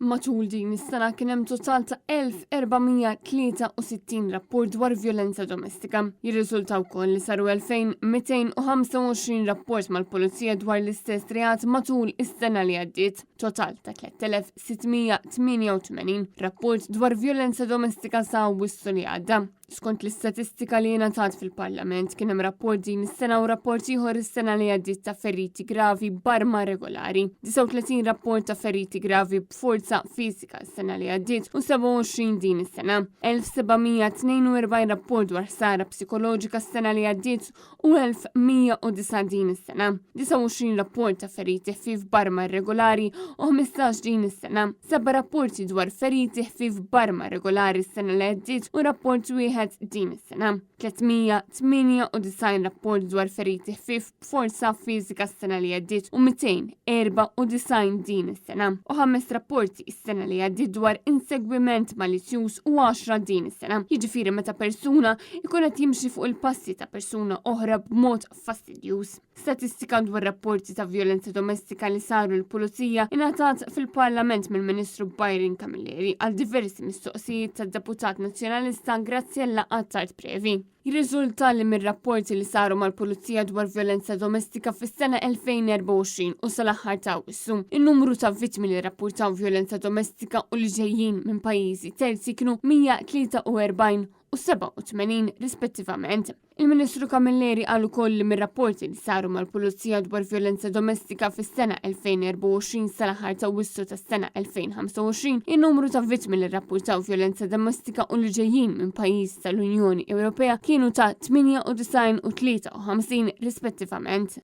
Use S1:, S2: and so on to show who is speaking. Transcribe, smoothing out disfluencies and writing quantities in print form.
S1: Matul din is-sena kien hemm total ta' 1463 rapport dwar vjolenza domestika. Jirriżulta wkoll li saru 2225 rapport mal-Pulizija dwar l-istess reat matul is-sena li għaddiet. Total ta' 3688 rapport dwar vjolenza domestika sa Awwissu li għadda. Skont l-istatistika li ngħatat fil-Parlament kien hemm rapport din is-sena u rapport ieħor is-sena li għaddiet ta' feriti gravi b'arma regolari. 39 rapport ta' feriti gravi b'forza fiżika s-sena li għaddiet u 27 din is-sena. 1742 rapport dwar ħsara psikoloġika s-sena li għaddiet u 1109 din is-sena. 29 rapport ta' feriti ħfief b'arma irregolari u 15 din is-sena. Seba' rapporti dwar feriti ħfief b'arma regolari s-sena li għaddiet u rapport wieħed din is-sena. 398 rapport dwar feriti ħfief b'forza fiżika s-sena li għaddiet u 294 din is-sena. U ħames rapporti s-sena li għaddiet dwar insegwiment malizzjuż u 10 din is-sena. Jiġifieri meta persuna ikun qed jimxi fuq il-passi ta' persuna oħra b'mod fastidjuż. Statistika dwar rapporti ta' vjolenza domestika li saru l-pulizija ingħatat fil-Parlament mill-Ministru Byron Camilleri għal diversi mistoqsijiet tad-deputat Nazzjonalista Graziella Attard Previ. Jirriżulta li mir-rapporti li saru mal-Pulizija dwar vjolenza domestika fis-sena 2024 u sal-aħħar ta' Awwissu, in-numru ta' vittmi li rrappurtaw vjolenza domestika u li ġejjin minn pajjiżi terzi kienu 143 u 87 rispettivament. Il-Ministru Camilleri qal ukoll li mir-rapporti li saru mal-Pulizija dwar vjolenza domestika fis-sena 2024 sal-aħħar ta' Awwissu tas-sena 2025, in-numru ta' vittmi li rrappurtaw vjolenza domestika u li ġejjin minn pajjiż tal-Unjoni Ewropea kienu ta' 98 u 53 rispettivament.